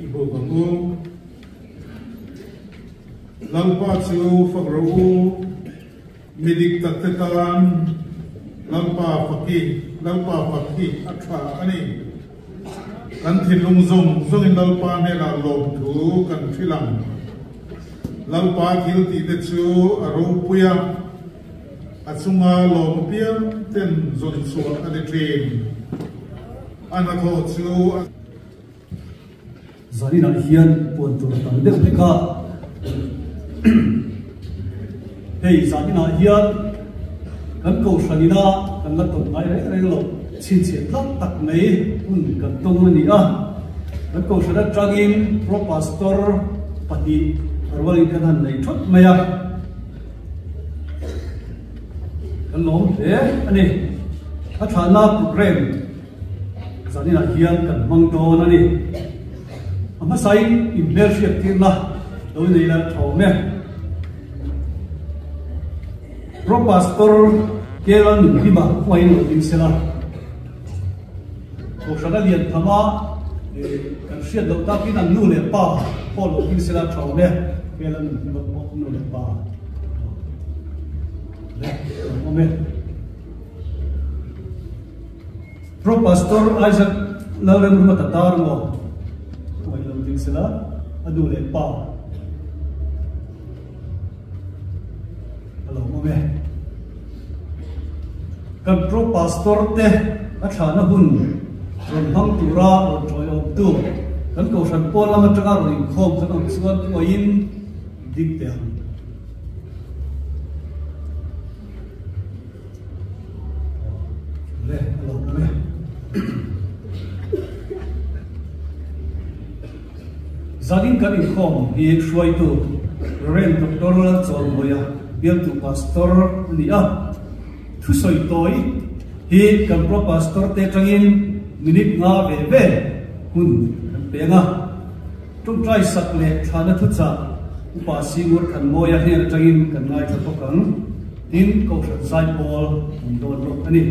I buk ang u. Lalpa chu fak rawh u, mi dik takte tan Lalpa fak hi, Lalpa fak hi a tha a ni. Kan thinlung zawng zawngin Lalpa hnenah lawmthu kan hrilh ang. Lalpa thil tihte chu a ropui a, a chunga lawm apiang ten zawn chhuah a ni thin. A hnathawh chu a. Zaninah hian puan tur a tam deuh hlek a, hei zaninah hian kan kohhranina kan la tawp ngai reng reng lo chhinchhiah tlak tak mai hun kan tawng a ni a, kan kohhran atangin Pro Pastor pahnih rualin kan han nei thawt mai a, kan lawm hle a ni. A thlahna programme. Zaninah hian kan hmang dawn a ni. A hmasain inhmelhriat tirna lo nei la tha awm e. Pro Pastor Kela Nunhlima huain lo ding sela. Kohhran a lian tham a, kan hriat loh takin an nu leh pa pawh lo ding sela tha awm e. Kela Nunhlima pawh nu leh pa le awm e. Pro Pastor Isaac Lalremruata tar maw thuai lo ding sela a nu leh pa a lo awm e. Kan Pro Pastor te a thlahna hun rawn hmang tura rawn tawiawmtu kan Kohhran pawl lam atanga rawn inkhawm kan awm chuan thuaiin ding teh ang. Zanin kan inkhawm hi hruaitu Rev. Doctor Lalchawnmawia bialtu Pastor a ni a. Thusawi tawi hi kan Pro Pastor te atangin minute nga ve ve hun kan peng a. Tawngtai sak leh thlana thuchah Upa Singur Thanmawia hnen atangin kan ngaithla bawk ang. Tin, Kohhran Zaipawl awm dawn bawk a ni.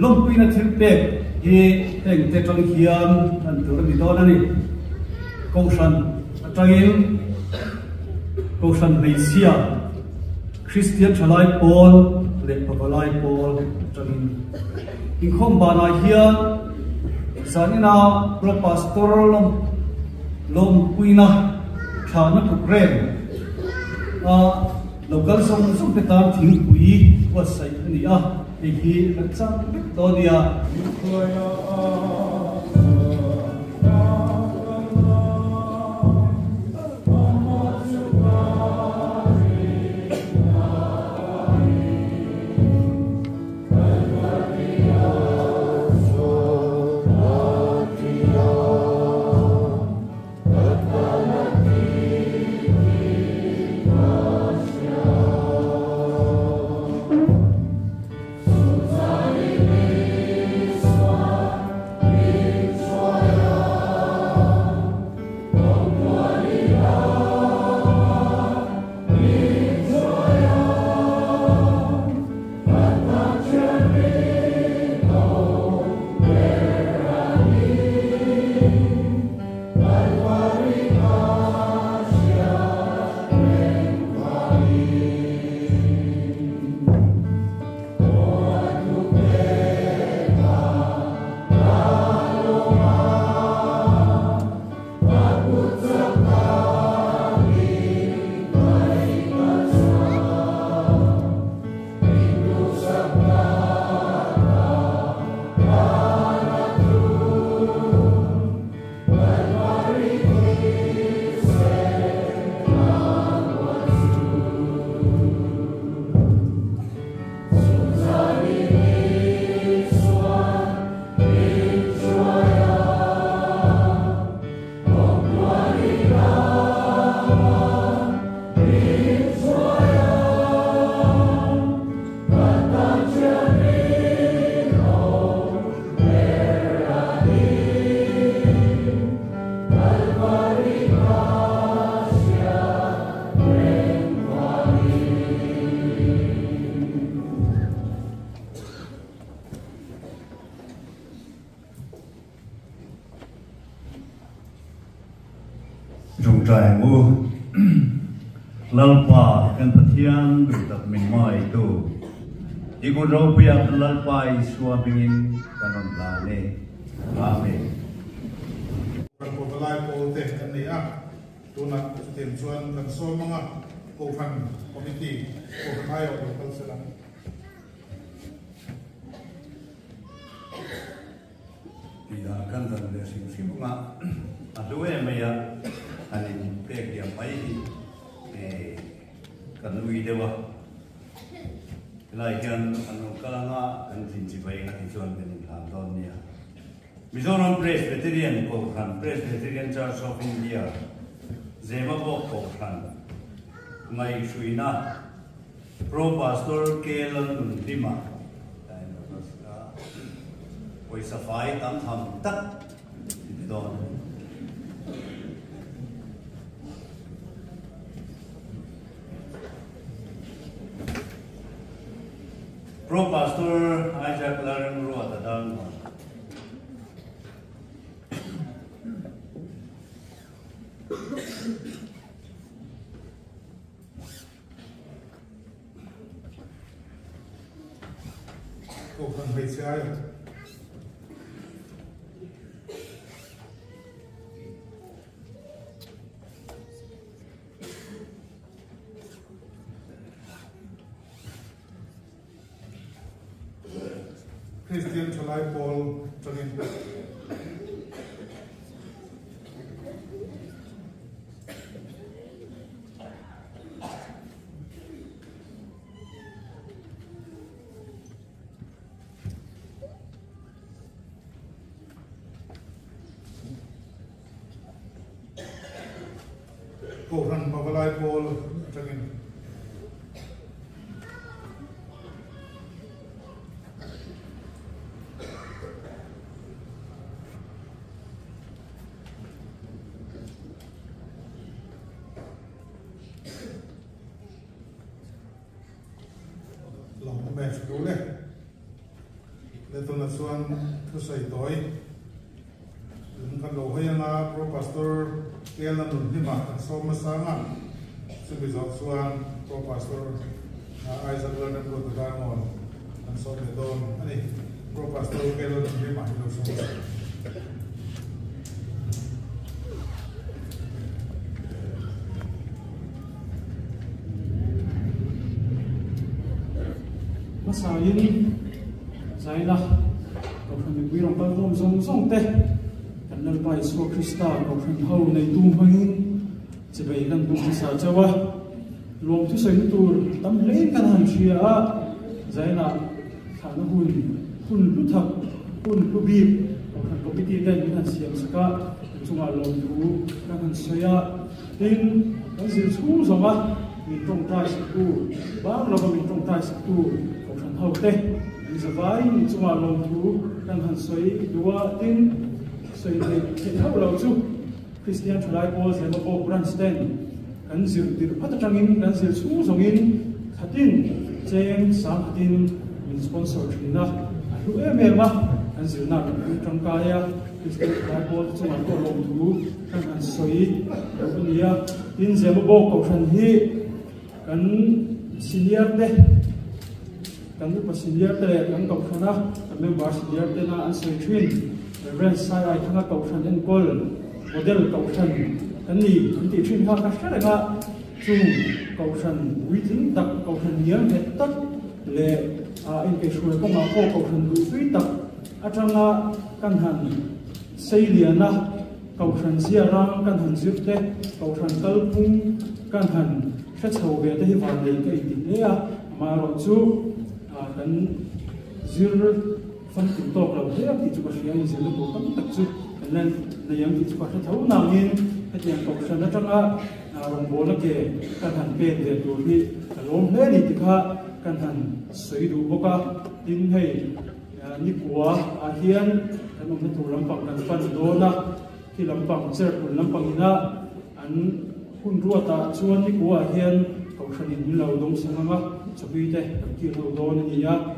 Lawmpuina thil pek hi hengte atang hian hman tur a ni dawn a ni. Kohhran atangin Kohhran Hmeichhia, Kristian Thalai Pawl leh Pavalai Pawl atangin inkhawm banah hian zanina Pro Pastor lawmpuina thlahna programme a Local zawng zawng te tan thingpui buatsaih a ni a, hei hi kan chang vek dawn nia. Tawngtai ang u. Lalpa kan Pathian duhtak min ngaitu, i kut ropuia kan Lalpa Isua hmingin kan rawn hlan e. Amen. Kan kawtalai pawl te kan nei a, tunah chutiang chuan kan sawm ang a, Kohhran Committee, Kohhran aiawh lo kal sela. Tih kan zan ve hrim hrim ang a, a hlu em mai a, han in pek liam mai hi kan ui deuh a, helai hian an rawn kal ang a, kan zin chi vai ang a ti chuan kan inhlan dawn nia. Mizoram Presbyterian Kohhran, Presbyterian Church of India, Zemabawk Kohhran ngaihhruina Pro Pastor K Lalnunhlima pawisa fai tam tham tak in ti dawn a ni. Pro Pastor Isaac Lalremruata Darngawn. Kohhran hmeichhe ai Kristian thalai pawl tangin Kohhran Pavalai Pawl atangin. Lo hmu match duh le. Le tunah chuan thusawi tawi lung kan lo hawi anga Pro Pastor Kelna Nunhlima kan sawm hmasa anga chumi zawh chuan Pro Pastor Isaac Lalremruata Darngawn kan sawm leh dawn a ni. Pro Pastor Kelna Nunhlima hi lo sawm hmasa. Hmasain Zaila Kohhran mipui rawn kal khawm zawng zawng te kan Lalpa Isua Krista Kohhran ho neitu hmangin chibei kan bum hmasa chauh a, lawm thusawi tur tam hlein kan han hria a, Zaila thlahna hun hun hlu thak hun hlu bik Kohhran Committee ten min han siam sak a, kan chungah lawmthu kan han sawi a. Tin, kan zir chhung zawng a, min tawngtai saktu, bang lova min tawngtai saktu Kohhran ho te, min zavaiin min chungah lawmthu kan han sawi duh a, tin, sawi theih theih hauh lo chu Kristian Thalai Pawl Zemabawk Branch ten kan zir tirh phat atangin kan zir chhung zawngin khatin cheng sang khatin min sponsor thin a, a hlu em em a, kan zirna kan hmang tangkai a. Kristian Thalai Pawl te chungah pawh lawmthu kan han sawi loh a ni a. Tin, Zemabawk Kohhran hi kan senior te, kan upa senior te leh kan Kohhrana kan member senior tena an sawi thin. Rev. Sai Aithanga Kohhran enkawl model Kohhran kan ni an tih thin kha ka hre reng a. Chung Kohhran puitling tak, Kohhran ngial nghet tak leh inkeihruai kawngah pawh Kohhran duhtui tak atanga kan han sei lian a, Kohhran zia rang kan han zir te, Kohhran kalphung kan han hre chho ve te hi vanlei ka inti hle a, amaherawhchu kan zir Famkim tawk lo hle ang tih chu ka hria, inzirna tur tam tak chu kan la nei ang tih chu ka hre tho nangin hetiang kohhran atanga rawngbawlna ke kan han pen ve tur hi ka lawm hle a ni tih kha kan han sawi duh bawk a. Tin, hei nikua ah hian kan awmna tur lampang kan pan dawn a, khi lampang Cherpun lampang ina an hun ruatah chuan nikua ah hian kohhranin min lo dawngsang ang a, chawpi te kan kir ho dawn a ni a.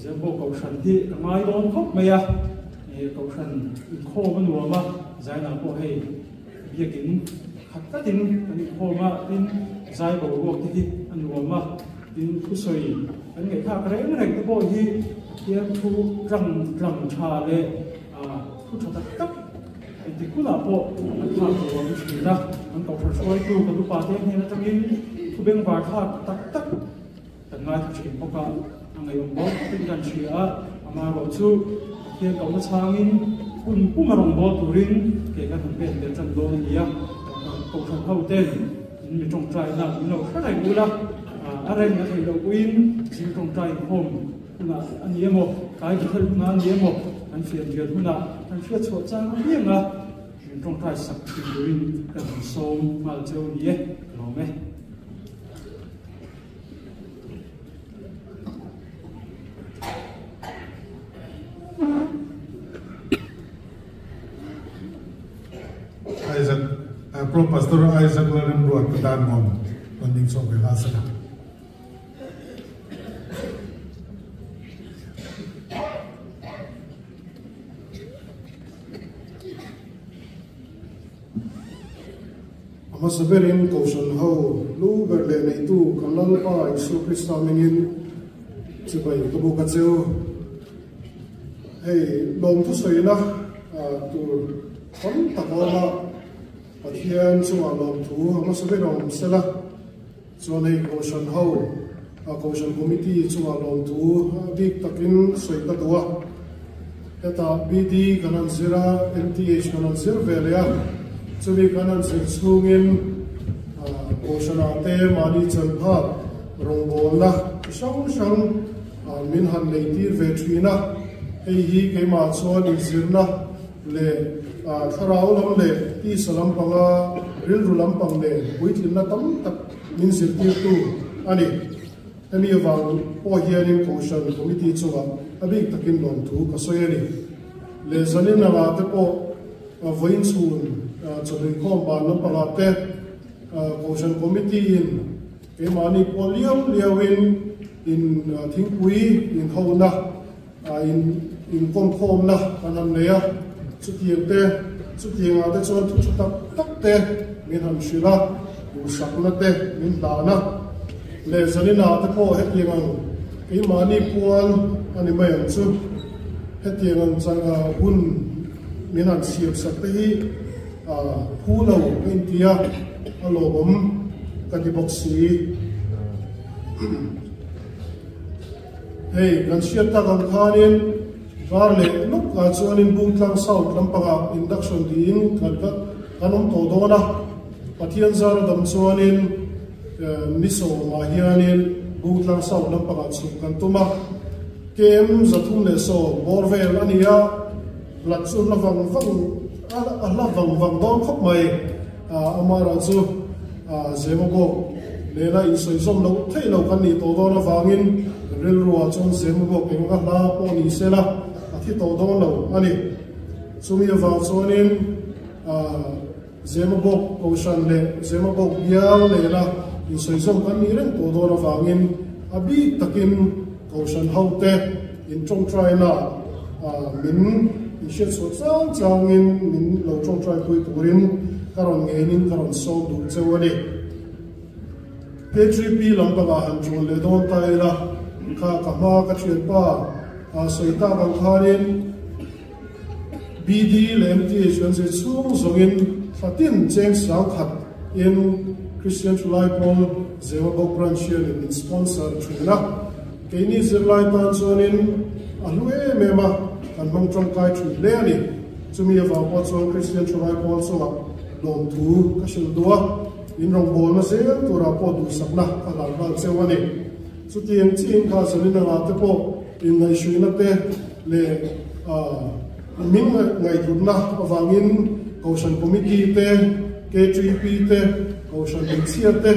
Zembo Kohhran hi ka ngai dawn khawp mai a, Kohhran inkhawm a nuam a, Zainah pawh hei biak. Biakin khat tlatin kan inkhawm a, tin zai boruak te hi a nuam a, tin thusawi kan ngaihthlak reng reng te pawh hi Pathian thu tlang tlang tha leh thu tha tak tak engtik hunah pawh an thlak tur a awm thin a, kan kohhran hruaitu kan upa te hnen atangin thu bengvar thlak tak tak Kan ngaithla thin bawk a, a ngaihawm bawk tih kan hria a, amaherawh chu Pathian kohna chhangin hun puma rawngbâwl turin ke kan han pêk leh ṭan dawn a ni a, Kohhran hoten in mi ṭawngṭaina min lo hre reng ula, a reng a theih loh pawhin zir ṭawngṭai inkhawm hunah a ni emaw, tlai bethel hunah a ni emaw, kan fian rial hunah kan hriat chhuah chang apiang a, min ṭawngṭai sak ṭhin turin kan han sâwm nghal cheu a ni e, ka lawm e. Isaac Pro Pastor Isaac Lalremruat ka dan ngawm kan ding chhuak ve nghal sela. A hmasa berin Kohhran ho lu ber leh neitu kan Lalpa Isua Krista hmingin chibai ka buk a cheu. Hei lawmthu sawina tur tam tak a awm a, Pathian chungah lawmthu a hmasa ber a awm sela, chuan hei Kohhran ho Kohhran Committee chungah lawmthu a bik takin sawi ka duh a. Hetah BD kan han zir a, MTH kan han zir ve leh a, chumi kan han zir chhungin Kohhranah te mahni chanphak rawngbawlna chi hrang hrang min han nei tir ve thin a. Hei hi keimah chuan inzirna leh thlarau lam leh tisa lampanga rilru lampang nen puitlinna tam tak min zirtirtu a ni. Hemi avang pawh hianin Kohhran Committee chungah a bik takin lawmthu ka sawi a ni. Leh zanin anga te pawh vawiin chhun chawhlui khawm ban lampangah te Kohhran Committee in keimahni pawh liau liauin in thingpui inhona in inkawmkhawmna kan han nei a, chutiang te chutiangah te chuan thu tha tak tak te min han hrilh a, duhsakna te min hlan a, leh zaninah te pawh hetiang ang keimahni pual a ni mai ang chu, hetiang ang hun min han siamsak te hi phu lo ka inti a, a lawmawm ka ti bawk si. Hei, kan hriat tak ang khanin var leh lawk ah chuanin Bungtlang South lampangah induction tiin kan kan awm tawh dawn a, Pathian zar a dam chuanin ni sawmah hianin Bungtlang South lampangah chhuk kan tum a, KM 310 bawr vel a ni a, hlat chu hla vang vang a hla vang vang dawn khawp mai, amaherawh chu Zemabawk nena insawi zawm loh theih lo kan nih tawh dawn avangin rilruah chuan Zemabawk eng a hla pawh ni se la a thi tawh dawn lo a ni. Chumi avang chuanin Zemabawk Kohhran leh Zemabawk bial nena insawi zawm kan nih reng tawh dawn avangin a bik takin Kohhran hote in tawngtaina min inhriatchhuah chang changin min lo tawngtaipui turin ka rawn ngenin ka rawn sawm duh cheu a ni. K3P lampangah han ṭawn leh dawn ta ila, kha ka hma ka ṭhianpa sawi tak ang khanin BD leh MTH kan zir chhung zawngin thla tin cheng sang khat in Christian Thulai Pawl Zemabawk Branch hianin min sponsor ṭhin a. Keini zirlai tan chuanin a hlu em em a, kan hmang tangkai thin hle a ni. Chumi avang pawh chuan Kristian Thalai Pawl chungah lawmthu ka hrilh duh a, in rawngbawlna zel turah pawh duhsakna ka hlan nghal cheu a ni. Chutiang chiin kha zanin angah te pawh inngaihhruihna te leh min ngaihhlutna avangin Kohhran Committee te, KTP te, Kohhran Hmeichhia te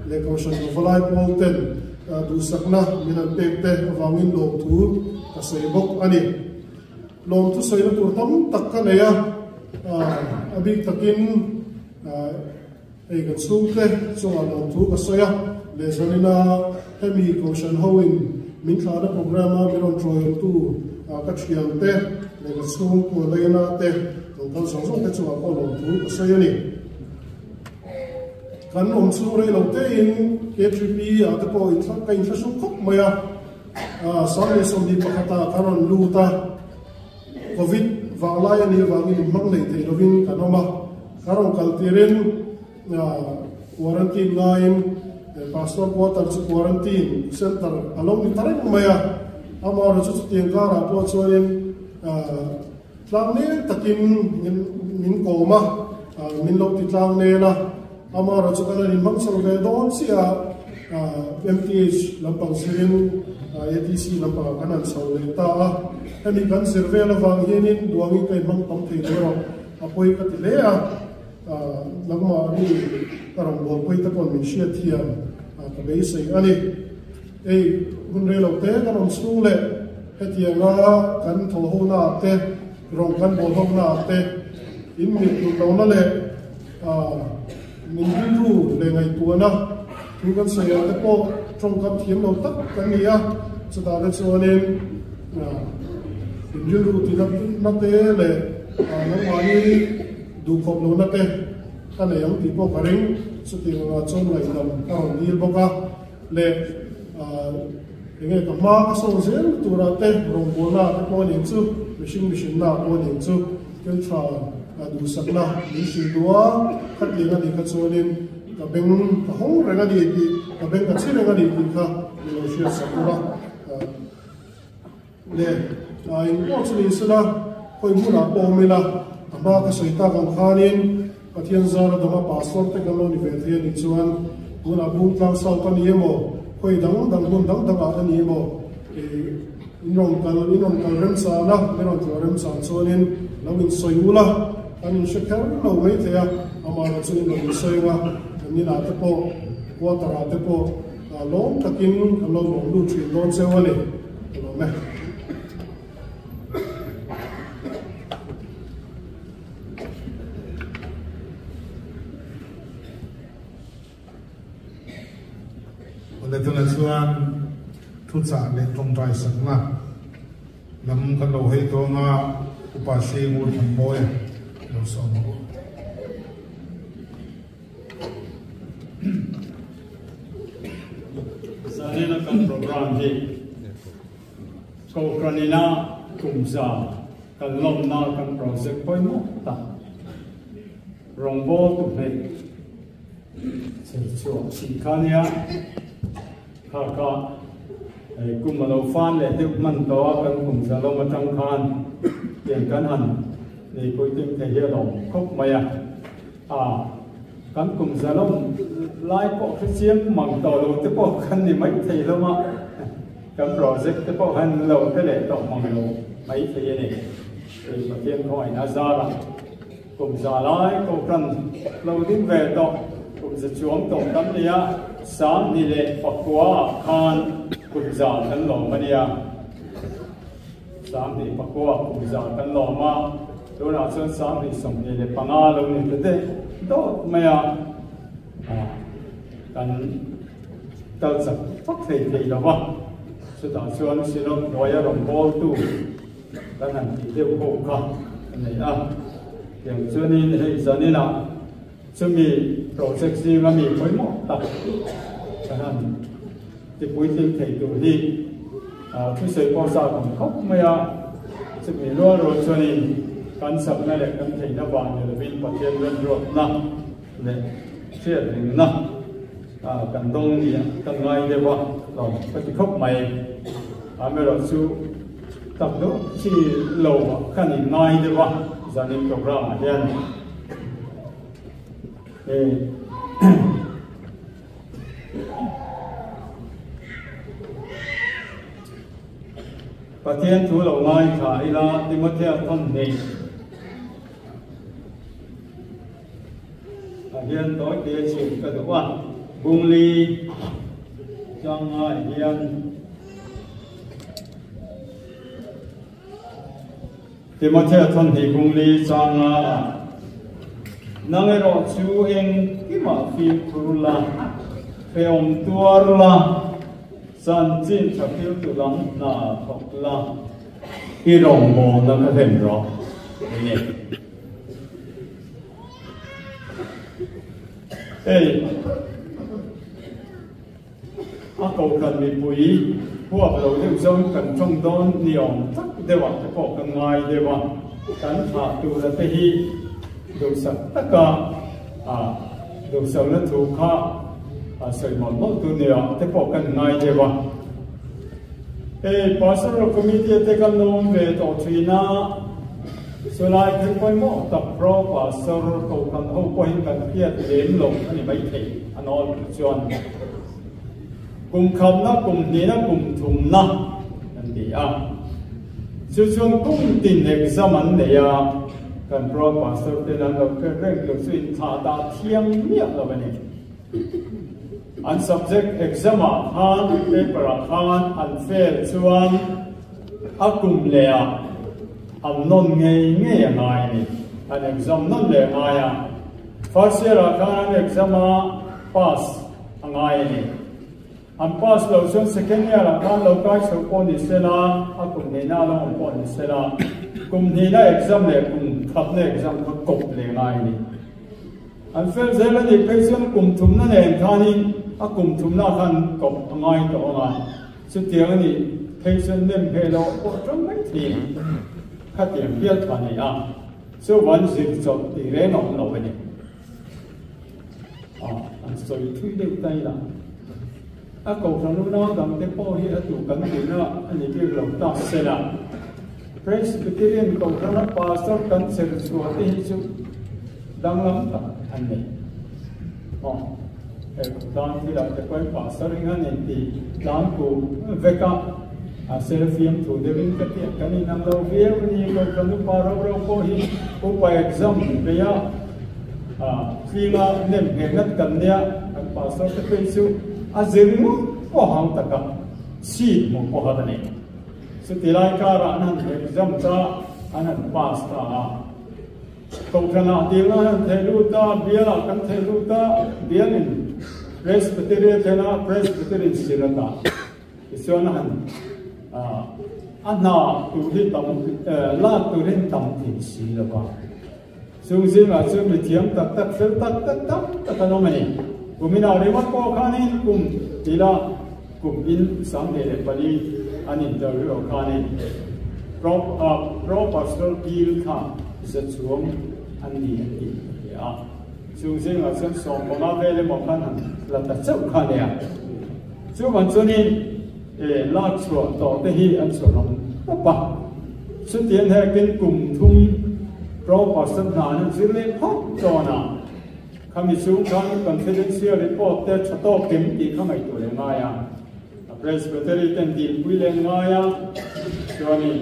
leh Kohhran Pavalai Pawl ten Duhsakna min han pek te avangin lawmthu ka sawi bawk a ni. Lawmthu sawina tur tam tak ka nei a, a bik takin hei kan chhungte chungah lawmthu ka sawi a, lehzalina hemi Kohhran hoin min thlahna programme a min rawn tawihawmtu ka thiante leh ka chhungkua leina te lo kal zawng zawng te chungah pawh lawmthu ka sawi a ni. Kan awm chhung rei lo tein K3P ah te pawh ka inthlahrung khawp mai a, 2021 ah ka rawn lut a, Covid vanglai a nih avangin inhmang leh thei lovin kan awm a, ka rawn kal tirin quarantine ngaiin Pastor quarter chu quarantine center a lo ni ta reng mai a, amaherawhchu chutiang karah pawh chuanin Tlangnel takin min kawm a, min lo ti tlangnel a, amaherawhchu kan han inhmang chho ve dawn chiah a, MTH lampang zirin ATC lampangah kan han chho leh ta a, hemi kan zir vel avang hianin duangin ka inhmang tam thei lo erawh a pawi ka ti hle a, nangmah mi ka rawn bualpui te pawn min hriat thiam ka beisei a ni. Hei hun rei lo te kan awm chhung leh hetianga kan thaw ho na ah te, rawng kan bawl ho na ah te in mit duh lo na leh min rilru leh ngaihtuahna thu kan sawi ah te pawh tawngkam thiam lo tak kan ni a, chutah te chuanin in rilru ti na te leh nangmahni duhkhawp lo na te ka nei ang tih pawh ka ring, chutiang angah chuan ngaihdam ka rawn dil bawk a. Leh enge ka hma ka sawn zel turah te rawngbawlna te pawh a nih chu, mihring mihrinna pawh a nih chu, thil tha duhsakna min hrilh duh a, khatiang a nih kha chuanin ka beng ka hawng reng a ni tih, ka beng ka chhi reng a ni tih kha min lo hriatsak ula. Leh in pawh chu ni sela, khawi hmunah pawh awm ila, a hma ka sawi tak ang khanin Pathian zara dama pastor te kan lo ni ve thei a nih chuan tunah Bungtlang South a ni emaw, khawi dang dang hmun dang dangah a ni emaw, in rawn kal in rawn kal remchang a, min rawn tlawh remchang chuanin lo insawi ula, kan inhre kher lo mai thei a, amaherawh chu in rawn insawi anga, kan inah te pawh, quarter ah te pawh lawm takin kan lo lawm lut thin dawn cheu a ni. Ka lawm e. Awle tunah chuan thuchah leh tawngtai sakna lam kan lo hei tawng a, Upa Hringur Thanmawia lo sawm ang u. Zanina kan program hi Kohhranina kumza kan lawmna kan project pawimawh tak rawngbawl tu hmeh chher chhuah tih kha nia kha kha kum a lo fan leh deuh hman tawh a kan kumza lawm atang khan tiang kan han nei puiting thei hi a lawm khawp mai a. A, kan kum zalawm lai pawh hre chiang mang tawh lo te pawh kan ni mai thei hlawm a, kan project te pawh han lo hre leh tawh mang lo mai thei a ni. Kei Pathian khawngaihna zarah kum za lai kohhran lo ding ve tawh, kum za chuang tawh kan ni a, 25 ah khan kum za kan lawm a nia. 39 kum za kan lawm a, tunah chuan 2025 lo ni ta deuh dawt mai a, kan kal chak vak thei thei lo va, chutah chuan Synod hnuaia rawngbawltu kan han tih deuh ho kha a nei a, tiang chuanin hei zaninah chumi project zinga mi pawimawh tak kan han ti puitling thei tur hi Thusawi pawh zat awm khawp mai a, chumi rual rual chuanin kan chakna leh kan theihna vang ni lovin Pathian remruatna leh hriatringna kan dawng nia kan ngai deuh a, lawm ka ti khawp mai. Amaherawh chu tak deuh chi lo ah kan inngai deuh a, zanin program ah hian. Pathian thu lo ngaithla ila Timothea thawmhnih ah hian tawi te chhim ka duh a, Bungli changa hian Timothea thawmhnih Bungli changa ah nang erawh chu engkimah fimkhur la, hrehawm tuar la, chanchin tha thiltu lam hna thawk la, i rawngbawlna ka hlen rawh ni. Hei a kohhran mipui huap lo deuh zawng kan tawng dawn ni awm tak deuh ah te pawh ka ngai deuh a, kan thlah tura te hi duhsak taka duhsakna thu kha sawi mawlh mawlh tu ni ah te pawh kan ngai deuh a. Hei Pastoral Committee te kan lo awm ve tawh thin a, chulai thil pawimawh tak Pro Pastor Kohhran ho pawhin kan hriat lem lo a ni maithei a nawl pui chuan kum khatna, kum hnihna, kum thumna kan ti a. Chu chuan kum tin exam an nei a, kan Pro Pastor ten an lo hriat reng tur chu inthlah dah thiam miah lo a ni. An subject exam ah khan paper ah khan an fail chuan a kum leh ah an nawn ngei ngei a ngai a ni. An exam nawn leh a ngai a. First year ah khan an exam a pass a ngai a ni. An pass loh chuan second year ah khan lo kai chho pawh ni sela, a kum hnihna a lo awm pawh ni sela, kum hnihna exam leh kum khatna exam kha kawp leh a ngai a ni. An fel zel a nih phei chuan kum thumna nen khanin a kum thumna khan kawp a ngai tawh ang a, chutiang a nih phei chuan nem hmeh loh pawh tang mai thin khatiang hial kha a ni a, chuvan zir chawlh tih reng a awm lo a ni. An sawi thui deuh ta ila, a kohhran unau dangte pawh hi a tu kan tihna a ni bik lo ta sela, Presbyterian kohhrana pastor kan cher chhuah te hi chu danglam tak an nei. Aw, he khawtlang thilah te pawhin pastor eng a nei tih tlangku vek a, a selfiam thu deuhin ka tih kan inang lo viau a ni. Kohhran upa ro ro pawh hi upa exam bei a, tlinga nem ngheh ngat kan nia, kan pastor te phei chu a zir ngawt pawh hau taka seat hmuh pawh a nei. Chuti lai karah an han exam ta, an han pass ta a. Kohhranah dilna an han theh lut a, bialah kan theh lut a, bialin Presbytery a thlen a, Presbytery-in sil a dah. Tichuan a han a hna tur hi tam lak tur hi tam thei si lo va. Chung zingah chuan mithiam tak tak fel tak tak tam tak an awm a ni. Kuminah ringawt pawh khanin kum tila kum in 24 an interview ah khanin Pro Pro Pastor Bill kha za chuang an ni an tih ka hria a. Chung zingah chuan 15 vel emaw khan han la ta chauh kha a nia. Chuvang chuanin e lak chhuah tawh te hi an chhuahawm tawp a. Chutiang hekin kum thum Pro Pastor hna an zir leh phawt dawn a. Khami chung khan confidential report te tha tawk kim tih kha ngaihtuah leh ngai a. A Presbytery ten dinpui leh ngai a. Chuanin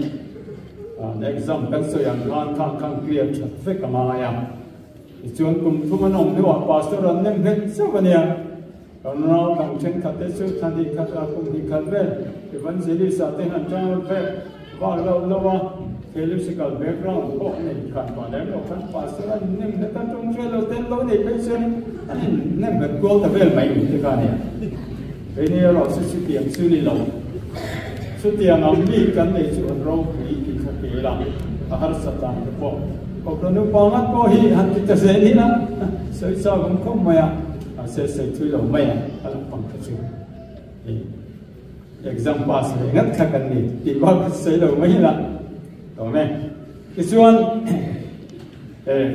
an exam kan sawi ang khan khang khan clear that vek a ngai a. Tichuan kum thum an awm hnuah Pastor an nem nghet chauh a nia. Kan rau dang thenkhat te chu thla hnih khat ah kum hnih khat vel Evangelist ah te han tang vek vak loh loh a, theological background pawh nei khat pah lem loh khan Pastor a innem nghet a, tawng hriat lo tel lo nei phei chuan an innem nghet kual ta vel mai te kha nia. Keini erawh chu chutiang chu ni lo. Chutiang ang mi kan nei chu an ropui tih kha tel a, a harsa dan te pawh Kohhran upa ngat pawh hi han ti ta zel ila sawi chak awm khawp mai a. Mahse sawi thui lo mai a, a lang pang kha chu hei exam pass ve ngat kha kan ni tih bak kha sawi lo mai la tawm e. Tichuan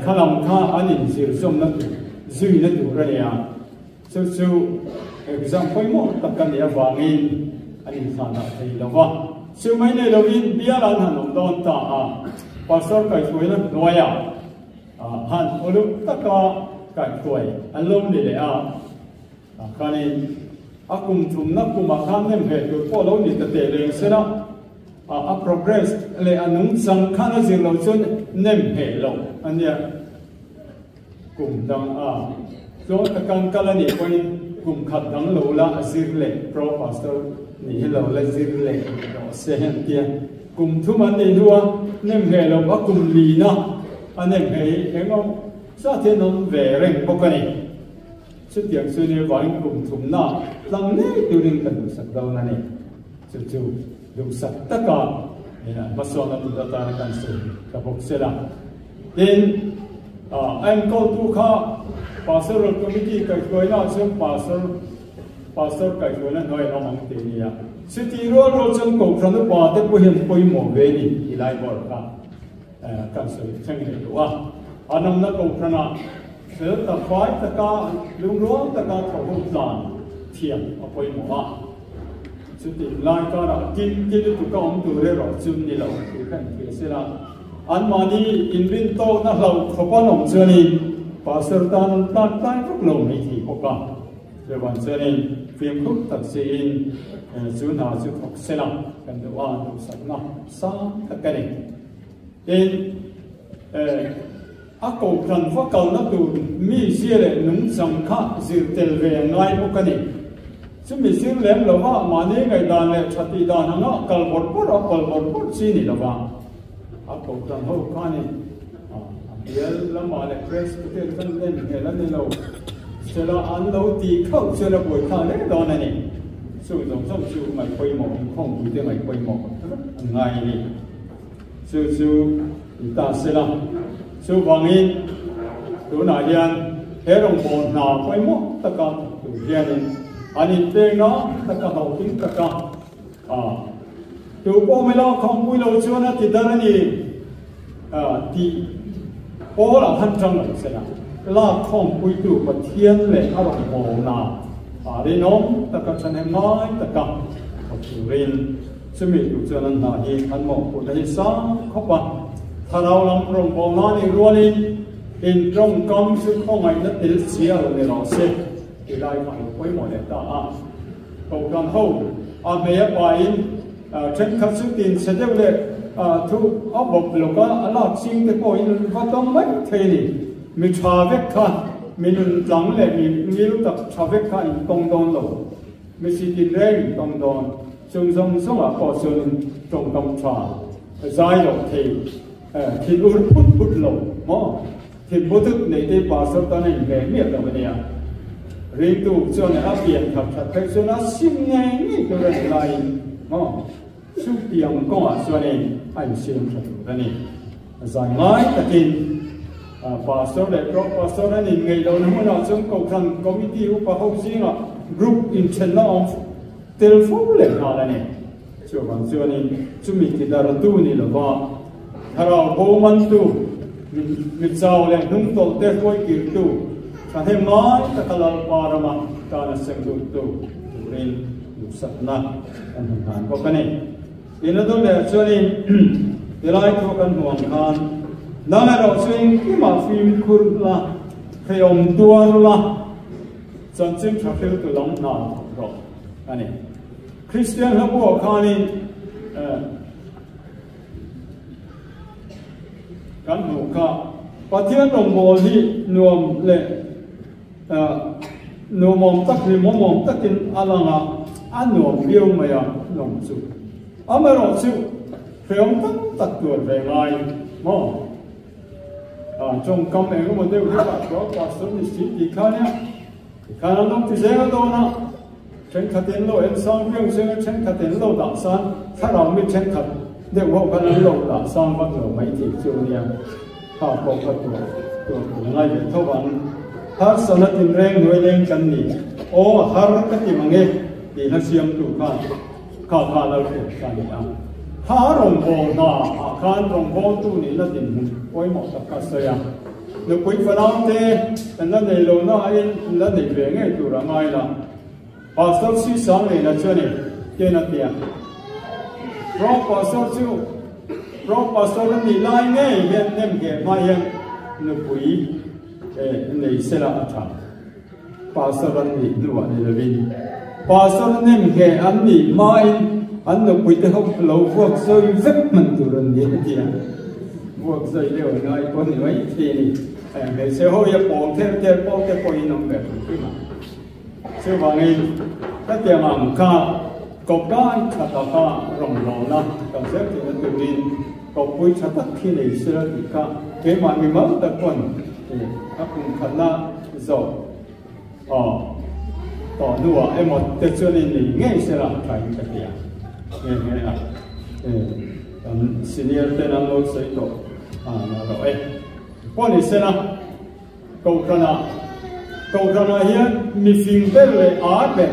kha lam kha an inzir zawmna tur zuina tur a ni a, chu chu exam pawimawh tak a nih avangin an inthlanah thei lo va. Chu mai nei lovin bial an han awm dawn ta a, Pastor kaihhruaina hnuaiah Han uluk taka kaihhruai an lo ni leh a, tah khanin a kum thumna kumah khan nem hle tur pawh lo ni ta teh reng se la, a progress leh a nungchang khan a zir lo chuan nem hle lo a nia. Kum dang a tluang takan kal a nih pawhin kum khat dang lo la a zir leh pro pastor nih hi lo la zir leh rawh se an tia. Kum thum an nih hnua nem hle lo a kum lina a nem hei eng awm zat hian awm ve reng bawk a ni. Chutiang chu ni vangin kum thumna tlang ngei turin ka duhsak dawn a ni. Chu chu duhsak taka hmasawnna tur atana kan sawi ta bawk se la. Tin. En kol tu kha pastoral committee kai hruaina chuan pastor pastor kai hruaina hnuai lam ang te nia. Chuti rual rual chuan kohhran upa te pawh hian pawimawh ve ni ti lai bawr kha kan sawi thleng leh duh a. An awmna kohhranah fel tak fai taka lungrual taka tho ho tlan thiam a pawimawh a. Chuti lai karah tin ti lutuk a awm tur erawh chu ni lo tih kha inthlir sela. Anmahni inrin tawkna hlauh khawp an awm chuanin Pastor tan an tlak tlai vak lo mai thei bawk a. Chuvang chuanin fimkhur tak siin chu hna chu thawk sela kan duh a, duhsakna sang tak a ni. Tin, a kohhran va kalna tur mi zia leh nungchang kha zir tel ve a ngai bawk a ni. Chumi zir lem lova mahni ngaihdan leh tha tih dan anga kal bawrh bawrh a, pal bawrh bawrh chi ni lova a kohhran ho khanin a bial lamah leh Presbyterian khan len hmel a ni lo. Sela an lo tih khauh chuan a buai thlak reng dawn a ni. Chu zawng zawng chu ngaih pawimawh inkhawmpui te ngaih pawimawh vek an ngai a ni. Chu chu ni ta sela. Chuvangin tunah hian he rawngbâwl hna pawimawh taka thawk tur hianin an inpêkna taka hlauhting taka a tu pawh mai lo khawmpui lo chuan a ti dar a ni tih pawlah han ṭang lo sela. Lak khawmpuitu Pathian leh a rawngbâwlna rinawm taka ṭhahnem ngai taka thawk turin Chumi tur chuan an hna hi an mawhphurhna hi sang khawp a, thlarau lam rawngbâwl nan i rualin in tawngkam chu khawngaihna tel chi a lo ni rawh se ti lai kha a lo pawimawh leh ta a. Kohhran ho a hmei a pain thenkhat chu tin chhe deuh leh thu a bawp lawk a, a lak ching te pawhin an va tawng mai thei a ni. Mi tha vek kha, mi nun tlang leh mi ngil tak tha vek kha in tawng dawn lo, mi si tin reng in tawng dawn. Chung zawng zawngah pawh chuanin tawngkam tha zai loh thei, thin ur phut phut lo maw? Thin butut nei te pastor tan a inhmeh miah lo a nia. Ringtu chuan a pian khat that phei chuan a sim ngei ngei tur a ni laiin maw? Chutiang kawngah chuanin a insiam tha tur a ni. Zai ngai takin pastor leh pro pastor an inngeih lohna hmunah chuan kohhran committee upa ho zingah group inthenna awm Tel fo leh nghal a ni. Chuvang chuanin chumi tidartu ni lova thlarau bo mantu, mi chau leh hnungtawlh te hruai kirtu, thahnem ngai taka Lalpa rama tana seng luttu turin duhsakna kan hmu hnan bawk a ni. Ina dawn leh chuanin tilai thu kan hmu ang khan nang erawh chu engkimah fimkhur la, hrehawm tuar la, Chanchin tha hriltu lam hna thawk rawh a ni. Kristian hla buah khanin kan hmuh kha Pathian rawngbâwl hi nuam leh nuamawm tak hlimawmawm takin a lang a, a nuam viau mai a lawm chu. Amaherawhchu hreawm tam tak tuar ve ngai maw? Tawngkam eng emaw deuh hi lah chuan pastor ni si tih kha nia tikhan an lo ti zel dawn a, thenkhat in lo en sang viau zel a, thenkhat in lo dah sang thlarau mi thenkhat deuh ho khan an lo dah sang vak lo mai tih chu nia kha pawh kha tuah tuah tur ngai ve tho ang. Harsana tinreng hnuai leng kan ni aw a har ka ti mang e tih hla siamtu khan Kha kha lo hriat ka ni a. Kha rawngbâwl hna ah khan rawngbâwltu nihna dinhmun pawimawh tak ka sawi a. Nupui fanaute kan la nei lo nain in la nei ve ngei tur a ngai la. Pastor Sisang nena chuan in ken a ti a. Pro Pastor chu Pro Pastor a nih lai ngei hian nem ngheh hma hian nupui nei sela a tha. Pastor an nih hnuah ni lovin Pastor nem ngheh an nih hmain an nupuite ho lo vuak zawi vek hman tur an ni a ti a. Vuak zawi deuh an ngai pawh ni mai thei a ni. Hmeichhe ho hi a pawng ther ther pawh te pawhin awm ve thei hrim a. Chuvangin hetiang ang kha kawpkai tha taka rawngbawlna kan zel theihna turin kawppui tha tak khi nei sela tih kha keimah mimal tak pawn a kum khatna zawk aw tawh hnuah emaw te chuan in nei ngei sela tha in ka ti a nghe nghe a kan senior ten an lo sawi tawh a na rawh e pawh ni sela. Kohhranah Kohhranah hian mi fing ber leh âr ber,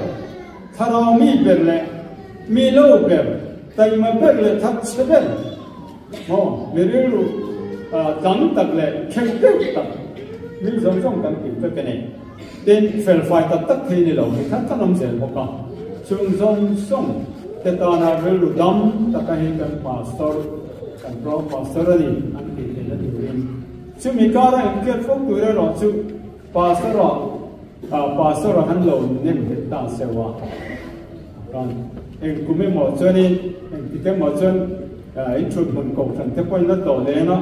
thlarau mi ber leh mi lo ber, taima ber leh thatchhe ber, maw, mi rilru tlang tak leh kheuh deuh tak mi zawng zawng kan tih vek a ni. Tin, felfai tak tak thei ni lo mi khat khat awm zel bawk a, chung zawng zawng te tana rilru dam taka hi kan pastor, kan pro pastor a ni an tih theihna turin Chumi kara inkiat fo tur erawh chu Pastor-ah Pastor-ah han lo nem nghet ta seuh a, kan eng kum emaw chuanin engtik emaw chuan in thut hmun kohhran te pawhin la tlawh leng a,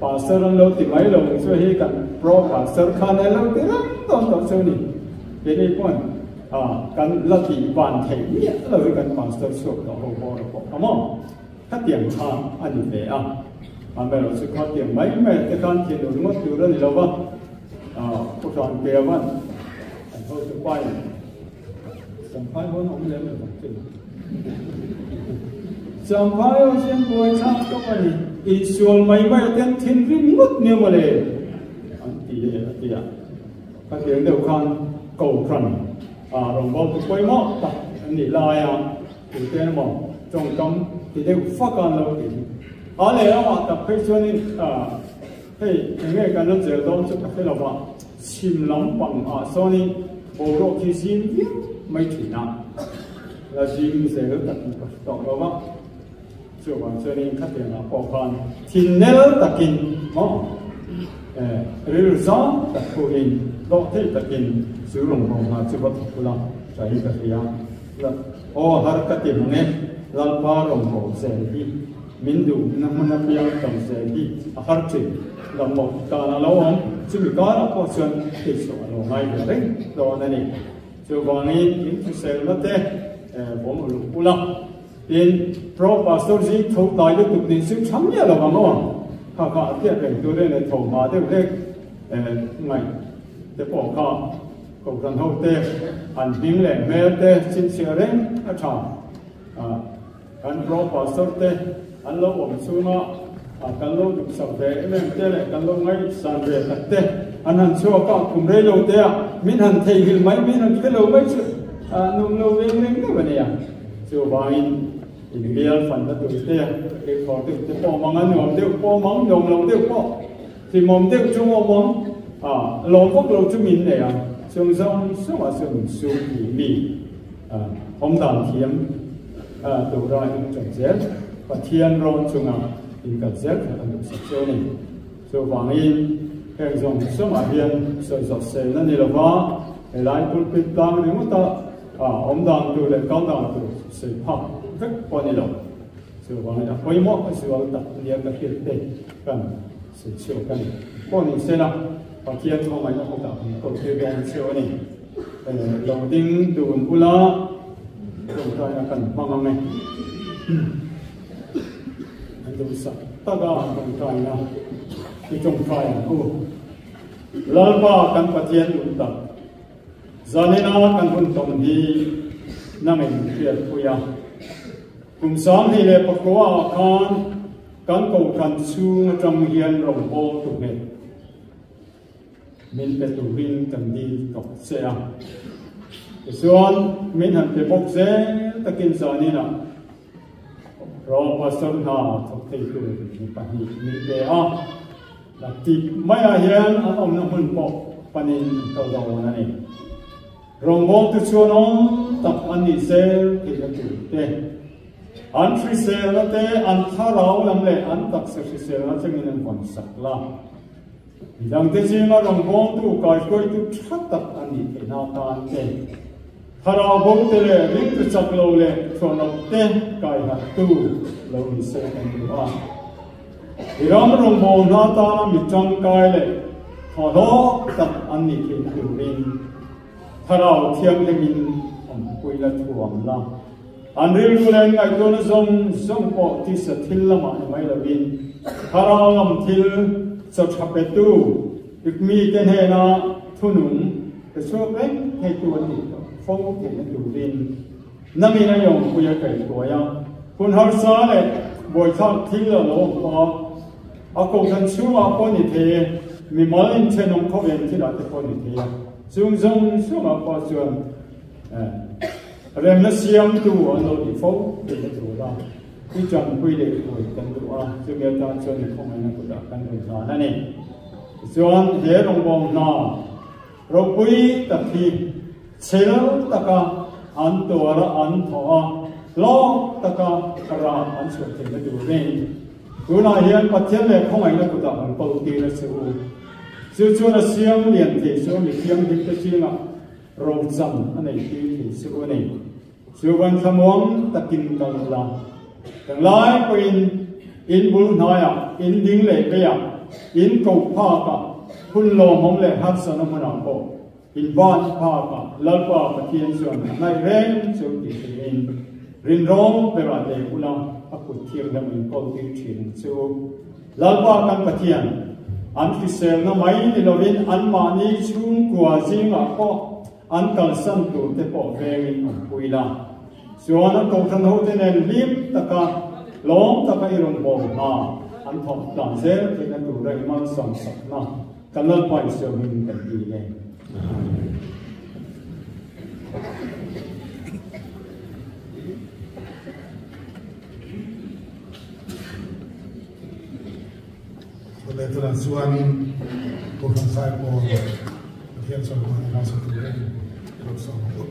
Pastor an lo ti mai lo ang chu hei kan Pro Pastor khan a lo ti reng dawn tawh chu a ni. Keini pawn kan la tih van theih miah lo hi kan Pastor chhuak tawh ho bawr pawh kha maw. Khatiang kha a ni ve a, amaherawhchu khatiang mai mai te khan thinur ngawt tur a ni lo va, Pu Hrankeavan an hotu pain Champhai hawn a awm lem lo vang chu. Champhai ho hian buai thlak tawp a ni, insual mai mai a ten thinrim ngawt nia mawle an ti e a ti a, khatiang deuh khan Kohhran rawngbawltu pawimawh tak an nih laia Tute emaw tawngkam ti deuh fak a an lo ti hi. A leh lamah tak phei chuanin hei eng nge kan la zel dawn chu ka hre lo va, chhim lampang ah sawnin boruak hi zim viau mai thin a, la zim zel tak in ka hre tawh lo va, chuvang chuanin khatiang ah pawh khan thin nel takin maw rilru zau tak pawhin dawh thei takin chu rawngbawng hna chu va thawk ula tah hi ka hria. Aw har ka ti mang e, Lalpa rawn haw zel hi, min duh na hmun apiang tam zel hi a har thin. Damlo tan a lo awm, chumi karah pawh chuan tihchhuah a lo ngai ve reng dawn a ni. Chuvangin in hriselna te vawm uluk ula, tin Pro Pastor zing tho tlai lutuk nin sim tha miah lo ang aw, kha kha a hriat reng tur e tho hma deuh hlek ngaih te pawh kha. Kohhran hote an hming leh hmel te chhinchhiah reng a tha. Kan Pro Pastor te an lo awm chhunga kan lo duksak ve em em te leh kan lo ngaihsan ve tak te an han chhuak a, kum rei lo te ah min han theihnghilh mai, min han hre lo mai chu nung lo veng reng deuh a nia. Chuvangin inbial fanna tur te, kekhawr deuh te pawh mang a nuam deuh pawh mang, nuam lo deuh pawh. Hlimawm deuh chu awm awm a, lawm vak lo chu min nei a, chung zawng zawngah chuan min sum tih mi awm dan thiam tura in ṭan zel, Pathian rawn chunga in kal zel kha kan duhsak chu a ni. Chuvangin heng zawng zawngah hian sawi zawh selna ni lova helai pulpit tlang ringawta awm dan tur leh kal dan tur sawi phak vek pawh a ni lo. Chuvangin a pawimawh a zual tak nia ka hriat te kan sawi chhuak a ni. Pawh ni sela, Pathian khawngaihna kutah kan kawltir dawn cheu a ni. Lo ding dun ula, tawngtaina kan hmang ang e. An duhsak taka tawngtaina i tawngtai ang u. Lalpa kan Pathian duh tak, zanina kan hun tawng hi nangin hriatpui a. Kum 29 ah khan kan kohhran chhung atang hian rawngbâwl tu nghet min pe turin kan dil tawh che a. Tichuan min han pe bawk zel takin zaninah Rawng Pastor hna thawk thei tur mi pahnih min pe a. Naktip maiah hian an awmna hmun pawh panin an kal dawn a ni. Rawngbawltu chuan awm tak an nih zel theihna tur te, an hriselna te, an thlarau lam leh an taksa hriselna thlengin an vawn sak la. Midangte zinga rawngbawltu kaihruaitu tha tak an nih theihna atan te, thlarau bo te leh ringtu chak lo leh thuanawp te kaihattu lo ni se kan duh a. I ram rawngbawlna atana mi tangkai leh thaw hlawk tak an nih theihna turin Thlarau Thianghlimin awmpui la thuam la. An rilru leh an ngaihtuahna zawng zawng pawh tisa thil lamah ni mai lovin Thlarau lam thil chaw tha petu mite hnena thunung pe chhuak reng theitu an nih fo theihna turin Nangin a yawngpui a kaihtuai a, hun harsa leh buaithlak thil a lo awm a, a kohhran chhungah pawh ni thei e. Mi mal in thenawm khawvel thilah te pawh ni thei a, chung zawng zawngah pawh chuan remna siamtu an lo ti fo theihna tura i tanpui leh pui kan duh a, chumi atan chuan i khawngaihna kutah kan rawn hlan a ni. Tichuan he rawngbawng hna ropui tak hi chhel taka an tuara an thawh a, hlawk taka rah an chhuah theihna turin Tunah hian Pathian leh khawngaihna kutah kan kal tir a che u. Chu chuan a siam lian thei chu mi thianghlimte zingah rochan a nei tir thei che u a ni. Chuvan thlamuang takin kal ula, Englai pawhin in bul hnaiah, in ding leh beiah, in koh phakah, hun lawmawm leh harsatna hmunah pawh in ban phakah Lalpa Pathian chuan a hnaih reng chu tih theihin rinrawng berah leh ula a kut thianghlim in kawl tir thin ang che u. Lalpa kan Pathian, an hriselna mai ni lovin anmahni chhungkua zingah pawh an kalsan tur te pawh vengin an pui la. Chuan an kohhran hote nen hlim taka lawm taka i rawn bawm hna an thawk tlan zel theihna tura i malsawm sakna Kan Lalpa Isua hmingin kan ti e. Amen. Chule tunah chuanin Kohhran Zaipawl Pathian chuan hmangaihna nasa turin i lo sawm ang u.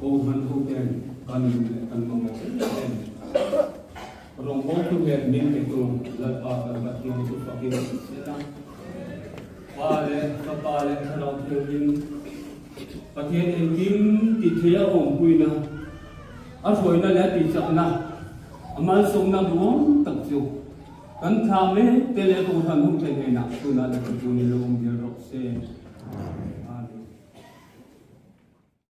Kohhran ho ten kan duh leh kan mamawh em em. Rawngbawltu hian min petu Lalpa kan Pathian chu fakin a sel a. Pa leh Fapa leh Thlarau Thianghlim Pathian engkim ti thei a awmpuina, a hruaina leh a tihchakna, a malsawmna duhawm tak chu kan thla mek te leh Kohhran ho te hnenah tunah leh kan tunin lo awm zel rawh se.